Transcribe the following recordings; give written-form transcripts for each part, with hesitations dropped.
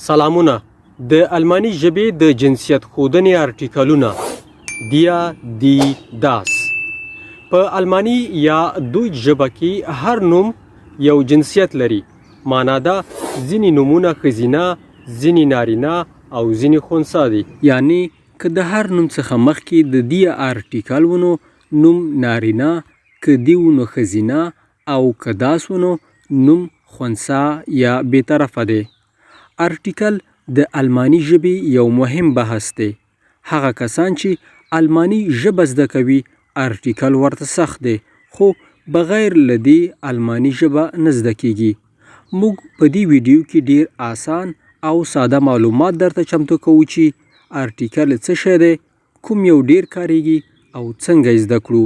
سلامونه د الماني ژبې د جنسیت ښودنې ارټیکلونه دیا دی داس په الماني یا دوج ژبه کې هر نوم یو جنسیت لري. معنا دا ځینې نومونه ښځینه، ځینې نارینه او ځینې خنثی دي. یعنې که د هر نوم څخه مخکې د دیا ارټیکل و نو نوم نارینه، که دي و نو ښځینه او که داس و نو نوم خنثی یا بې طرفه دی. ارټیکل د الماني ژبې یو مهم بحث دی. هغه کسان چې الماني ژبه زده کوي ارټیکل ورته سخت دی خو بغیر له دې الماني ژبه نه زده کیږي. موږ په دې ویډیو کې ډیر اسان او ساده معلومات درته چمتو کوو چې ارټیکل څه شی دی، کوم یو ډیر کاریږي او څنګه یې زده کړو.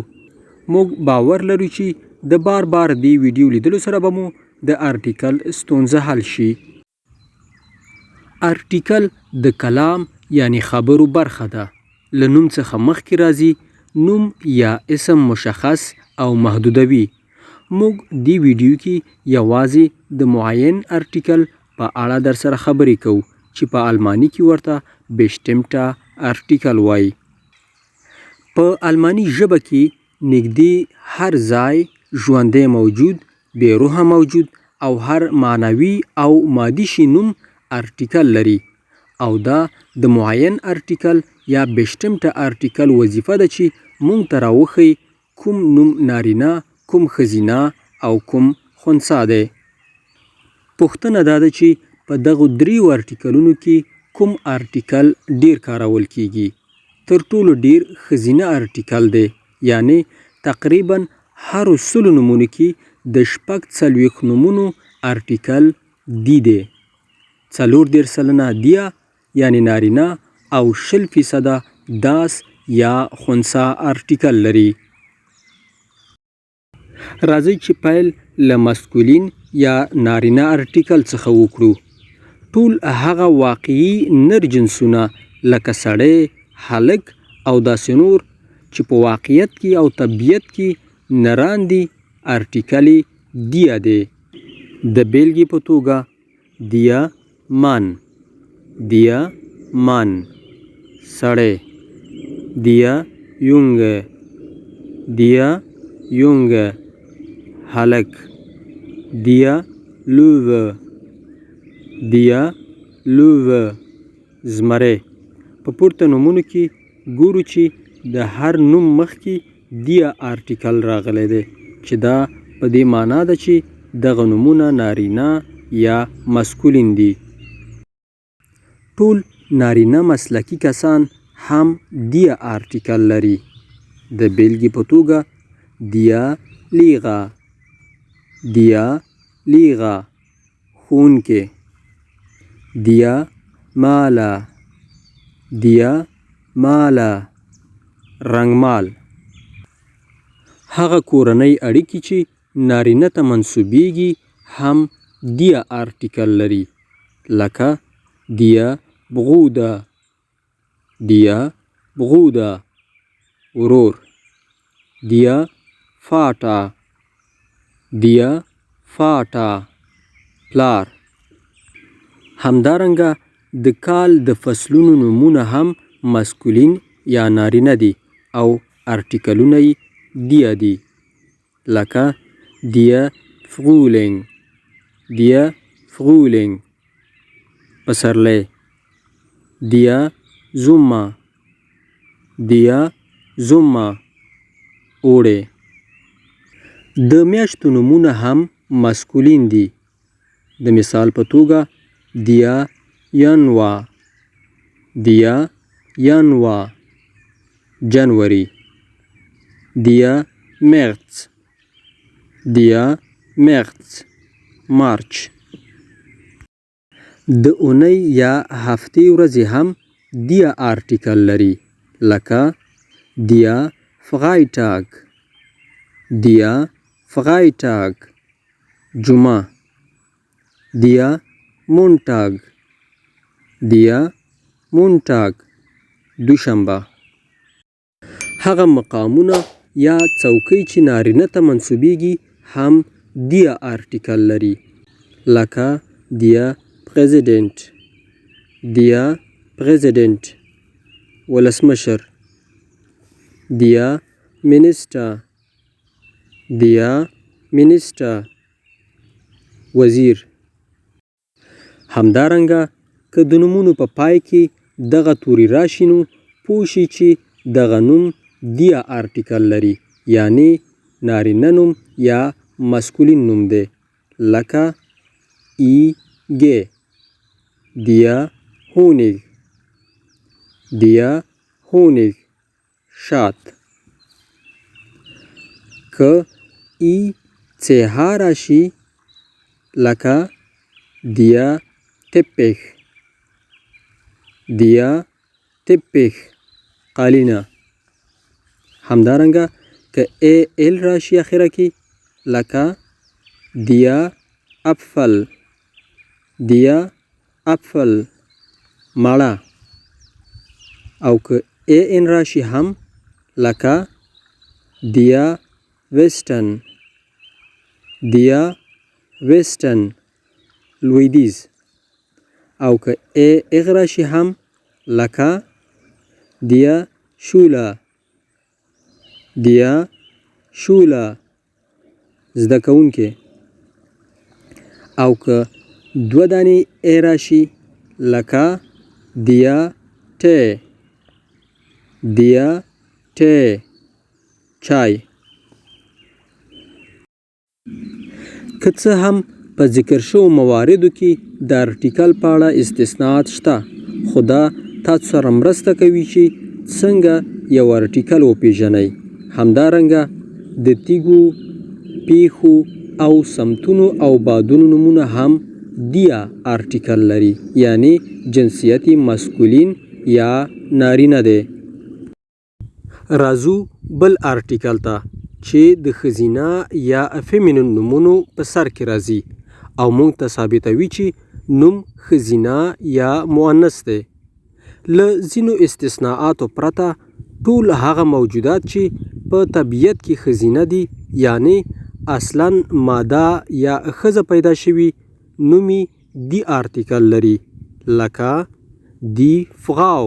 موږ باور لرو چې د بار بار دې ویډیو لیدلو سره به مو د ارټیکل ستونزه حل شي. ارټیکل د کلام یعنې خبرو برخه ده. له نوم څخه مخکې راځي، نوم یا اسم مشخص او محدودوي. موږ دې ویډیو کې یوازې د معین ارټیکل په اړه درسره خبرې کوو چې په الماني کې ورته بشتمټه ارټیکل وايي. په الماني ژبه کې نږدې هر ځای ژوندی موجود، بې روحه موجود او هر معنوي او مادي شي نوم ارټیکل لري او دا د معین ارټیکل یا بشتمټه ارټیکل وظیفه ده چې موږ ته راوښيي کوم نوم نارینه، کوم ښځینه او کوم خنثی دی. پوښتنه دا ده چې په دغو دریو ارټیکلونو کې کوم ارټیکل ډیر کارول کیږي؟ تر ټولو ډیر ښځینه ارټیکل دی یعنې تقریبا هرو سلو نومونو کې د 46 نومونو ارټیکل die دی. 34% der یعنې نارینه او 20 فیصده das یا خنثی ارټیکل لري. راځئ چې پیل له مسکولین یا نارینه ارټیکل څخه وکړو. ټول هغه واقعي نر جنسونه لکه سړی، هلک او داسې نور چې په واقعیت کې او طبیعت کې نران دي ارټیکل یې der دی. د بېلګې په توګه der Mann، der Mann، سړی، der Junge، der Junge، هلک، der Löwe، der Löwe، زمری. په پورته نومونو کې ګورو چې د هر نوم مخکې der آرټیکل راغلی دی چې دا په دې معنا ده چې دغه نومونه نارینه یا مسکولین دي. ټول نارینه مسلکي کسان هم der آرټیکل لري. د بېلګې په توګه der Lehrer، der Lehrer، ښوونکی، der Maler، der Maler، رنګمال. هغه کورنۍ اړیکې چې نارینه ته منسوبېږي هم der آرټیکل لري لکه der Bruder، der Bruder، ورور، der Vater، der Vater، پلار. همدارنګه د کال د فصلونو نومونه هم مسکولین یا نارینه دي او ارټیکلونه یې der دي لکه der Frühling، der Frühling، پسرلی، der Sommer، der Sommer، اوړی. د میاشتو نومونه هم مسکولین دي. د مثال په توګه der Januar، der Januar، جنوري، der März، der März، مارچ. د اونۍ یا هفتې ورځې هم der آرټیکل لري لکه der Freitag، der Freitag، جمعه، der Montag، der Montag، دوشنبه. هغه مقامونه یا څوکۍ چې نارینه ته منسوبېږي هم der آرټیکل لري لکه der Präsident، Der Präsident، ولسمشر. Der Minister، Der Minister، وزیر. همدارنګه که د نومونو په پای کې دغه توري راشي نو پوه شئ چې دغه نوم die آرټیکل لري، یعنې نارینه نوم یا maskulin نوم دی، لکه ای ګ، der Honig، der Honig، شات. که ای څه راشي لکه der Teppich، der Teppich، قالینه. همدارنګه که ای ال راشي اخره کې لکه der Apfel، der Apfel، مړه. او که ای ان راشي هم لکه der Westen، der Westen، لویدیځ. او که ای اغ راشي هم لکه der Schüler، der Schüler، زده کوونکی. او که دوه دانې ای راشي لکه der Tee، der Tee، چای. که څه هم په ذکر شوو مواردو کې د آرټیکل په اړه استثناءات شته، خو دا تاسو سره مرسته کوي چې څنګه یو آرټیکل وپیژنئ. همدارنګه د تیږو، پیښو او سمتونو او بادونو نومونه هم der آرټیکل لري، یعنې جنسیت یې maskulin یا نارینه دی. راځو بل آرټیکل ته چې د ښځینه یا feminin نومونو په سر کې راځي او موږ ته ثابتوي چې نوم ښځینه یا مؤنث دی. له ځینو استثناءاتو پرته ټول هغه موجودات چې په طبیعت کې ښځینه دي، یعنې اصلا ماده یا ښځه پیدا شوي، نوم یې die آرټیکل لري، لکه die Frau،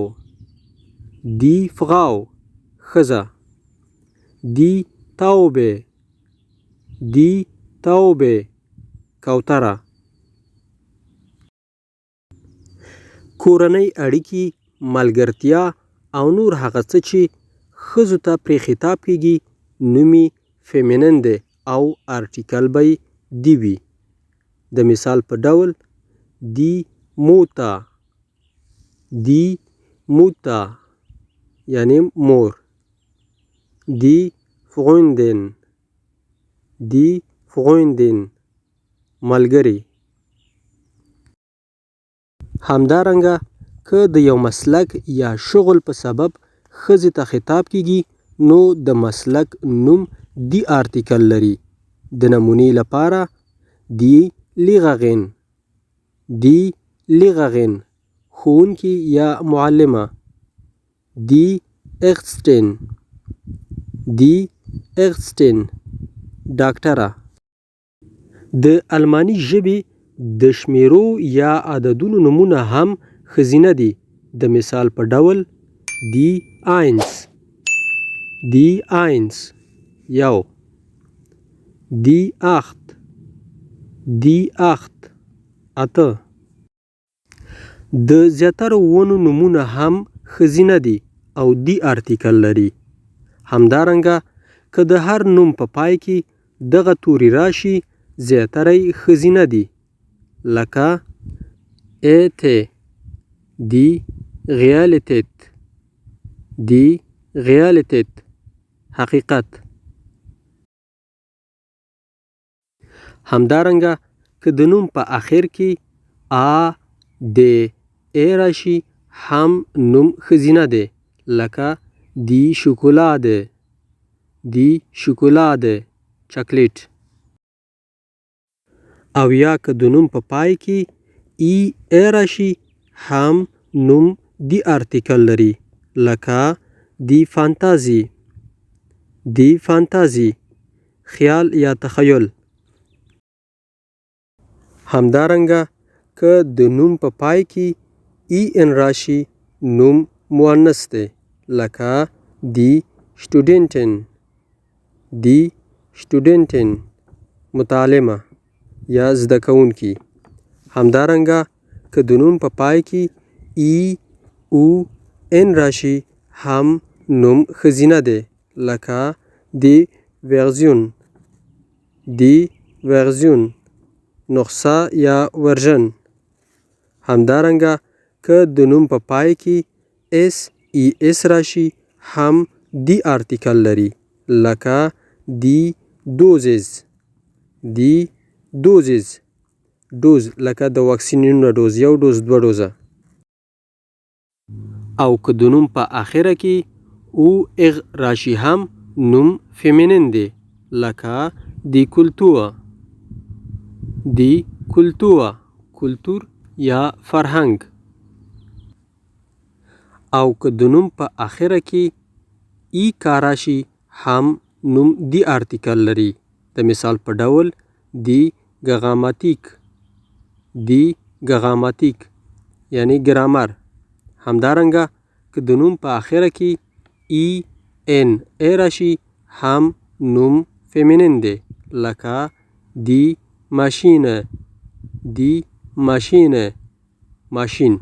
die Frau، ښځه، die Taube، die Taube، کوتره. کورنۍ اړیکې، ملګرتیا او نور هغه څه چې ښځو ته پرې خطاب کیږي نوم یې feminin دی او آرټیکل به یې die وي. د مثال په ډول die Mutter، die Mutter، یعنې مور، die Freundin، die Freundin، ملګرې. همدارنګه که د یو مسلک یا شغل په سبب ښځې ته خطاب کیږي نو د مسلک نوم die آرټیکل لري. د نمونې لپاره die Lehrerin، die Lehrerin، ښوونکې یا معلمه، die Ärztin، die Ärztin، ډاکټره. د الماني ژبې د شمیرو یا عددونو نومونه هم ښځینه دي. د مثال په ډول die Eins، die Eins، یو، die Acht، die Acht، اته. د زیاترو ونو نومونه هم ښځینه دي او die آرټیکل لري. همدارنګه که د هر نوم په پای کې دغه توري راشي زیاتره یې ښځینه دي، لکه ای ت، die Realität، die Realität، حقیقت. همدارنګه که د نوم په اخر کې ا، د، ای راشي هم نوم ښځینه دی، لکه die Schokolade، die Schokolade، چاکلیټ. او یا که د نوم په پای کې ای ای راشي هم نوم die آرټیکل لري، لکه die Fantasie، die Fantasie، خیال یا تخیل. همدارنګه که د نوم په پای کې EN راشي نوم مؤنث دی، لکه die Studentin، die Studentin، متعلمه یا زده کوونکي. همدارنګه که د نوم په پای کې E، O، N راشي هم نوم ښځینه دی، لکه die Version، die Version، نسخه یا ورژن. همدارنګه که د نوم په پای کې S، E، S راشي هم die آرتیکل لري، لکه die Dosis، die Dosis، ډوز لکه د واکسینونو ډوز، یو ډوز، دوه ډوزه. او که د نوم په آخره کې او اغ راشي هم نوم فیمینین دی، لکه die Kultur، die Kultur، کلتور یا فرهنګ. او که د نوم په آخره کې ای کا راشي هم نوم die آرتیکل لري، د مثال په ډول die Grammatik، die Grammatik یعنی ګرامر. همدارنګه که د نوم په آخره کې ای ان ای راشي هم نوم فیمینین دی، لکه die Maschine، die Maschine، ماشین.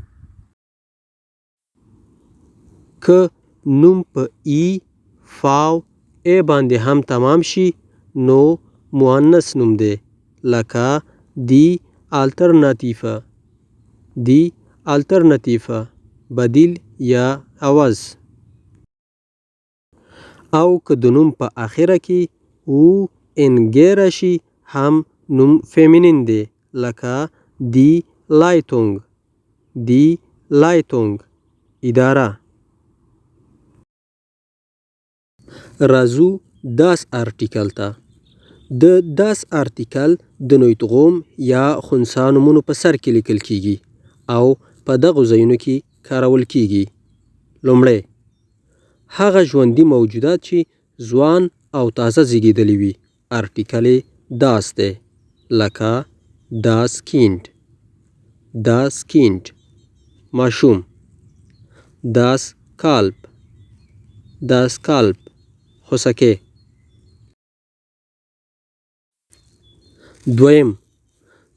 که نوم په ای، فاو، ای باندې هم تمام شي نو مؤنث نوم دی، لکه die Alternative، die Alternative، بدیل یا عوض. او که د نوم په آخره کې او ان ګ راشي هم نوم فیمینین دی، لکه die Leitung، die Leitung، اداره. راځو das آرتیکل ته. د das آرتیکل د نویتغوم یا خنثی نومونو په سر کې لیکل کیږي او په دغو ځایونو کې کارول کیږي. لومړی، هغه ژوندي موجودات چې ځوان او تازه زیږېدلي وي آرتیکل یې das دی، لکه das Kind، das Kind، ماشوم، das Kalb، das Kalb، خوسکی. دویم،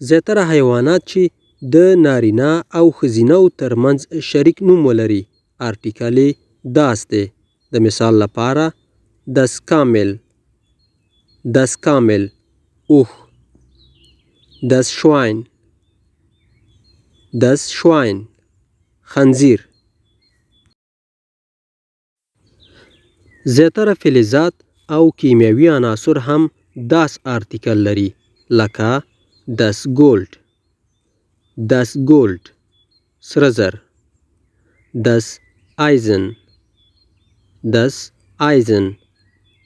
زیاتره حیوانات چې د نارینه او ښځینه ترمنځ شریک نوم ولري آرتیکل یې das دی، د مثال لپاره das Kamel، das Kamel، اوښ، das Schwein، das Schwein، خنزیر. زیاتره فلزات او کیمیاوي عناصر هم das آرتیکل لري، لکه das Gold، das Gold، سره زر، das Eisen، das Eisen،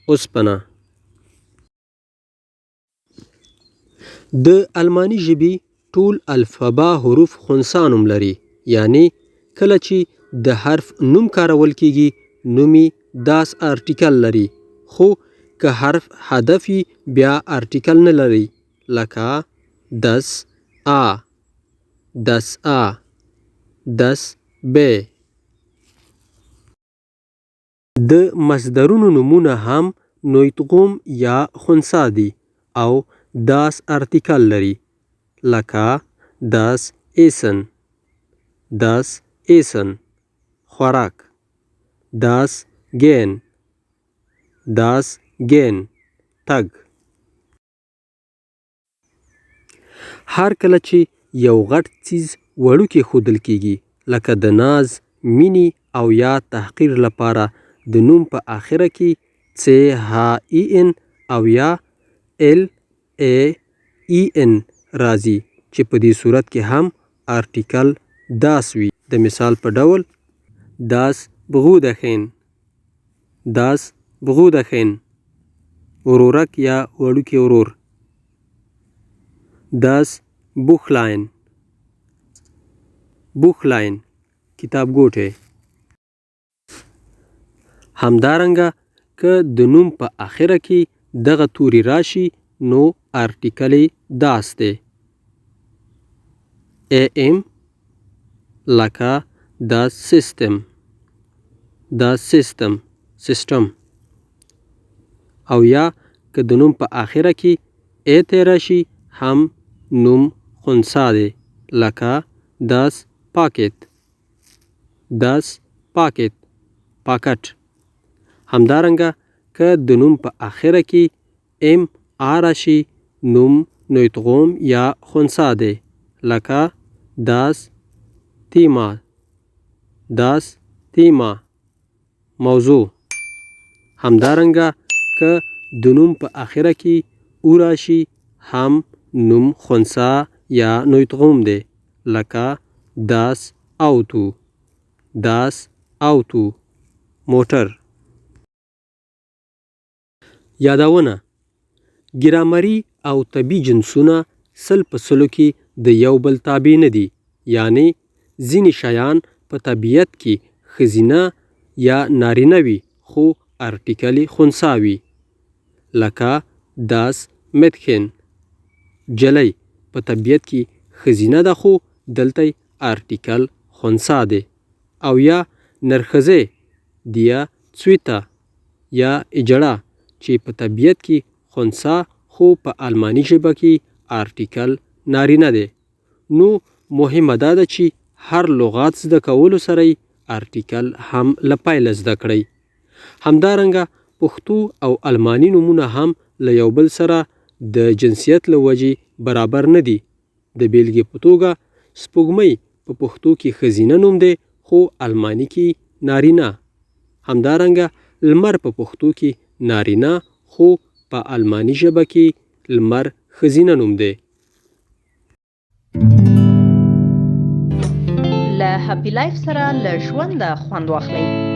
اوسپنه. د الماني ژبې ټول الفبا حروف خنثی نوم لري، یعنی کله چې د حرف نوم کارول کیږي نوم یې das آرتیکل لري، خو که حرف هدف وي بیا آرتیکل نه لري، لکه das A، das A، das B. د مصدرونو نومونه هم نویتغوم یا خنثی دي او das آرتیکل لري، لکه das Essen، das Essen، خوراک، das Gehen، das Gehen، تګ. هر کله چې یو غټ څیز وړوکی ښودل کیږي، لکه د ناز، مینې او یا تحقیر لپاره د نوم په آخره کې C H E N او یا L A E N راځي، چې په دې صورت کې هم آرتیکل das وي. د مثال په ډول das Brüderchen، das Brüderchen، ورورک یا وړوکی ورور، das Büchlein، Büchlein، کتابګوټی. همدارنګه که د نوم په آخره کې دغه توري راشي نو آرتیکل یې das دی. A M لکه das System، das System، سیستم. او یا که د نوم په آخره کې ای تی راشي هم نوم خنثی دی، لکه das Paket، das Paket، پاکټ. همدارنګه که د نوم په آخره کې ام آ راشي نوم نویتغوم یا خنثی دی، لکه das Thema، das Thema، موضوع. همدارنګه که د نوم په آخره کې او راشي هم نوم خنثی یا نویتغوم دی، لکه das Auto، das Auto، موټر. یادونه: ګرامري او طبیعي جنسونه 100 په سلو کې د یو بل تابع نه دي، یعنې ځینې شیان په طبیعت کې ښځینه یا نارینه وي خو ارټیکل یې خنثی وي، لکه das Mädchen، جلۍ په طبیعت کې ښځینه ده خو دلته یې ارټیکل خنثی دی، او یا نرښځی دیا څویته یا اجړه چې په طبیعت کې خنثی خو په الماني ژبه کې ارټیکل نارینه دی. نو مهمه دا ده چې هر لغات زده کولو سره یې ارټیکل هم له پیله زده کړئ. همدارنګه پښتو او الماني نومونه هم له یو بل سره د جنسیت له وجې برابر نه دي. د بېلګې په توګه سپوږمۍ په پښتو کې ښځینه نوم دی خو الماني کې نارینه. همدارنګه لمر په پښتو کې نارینه خو په الماني ژبه کې لمر ښځینه نوم دی. له هپي لایف سره له ژونده خوند واخلئ.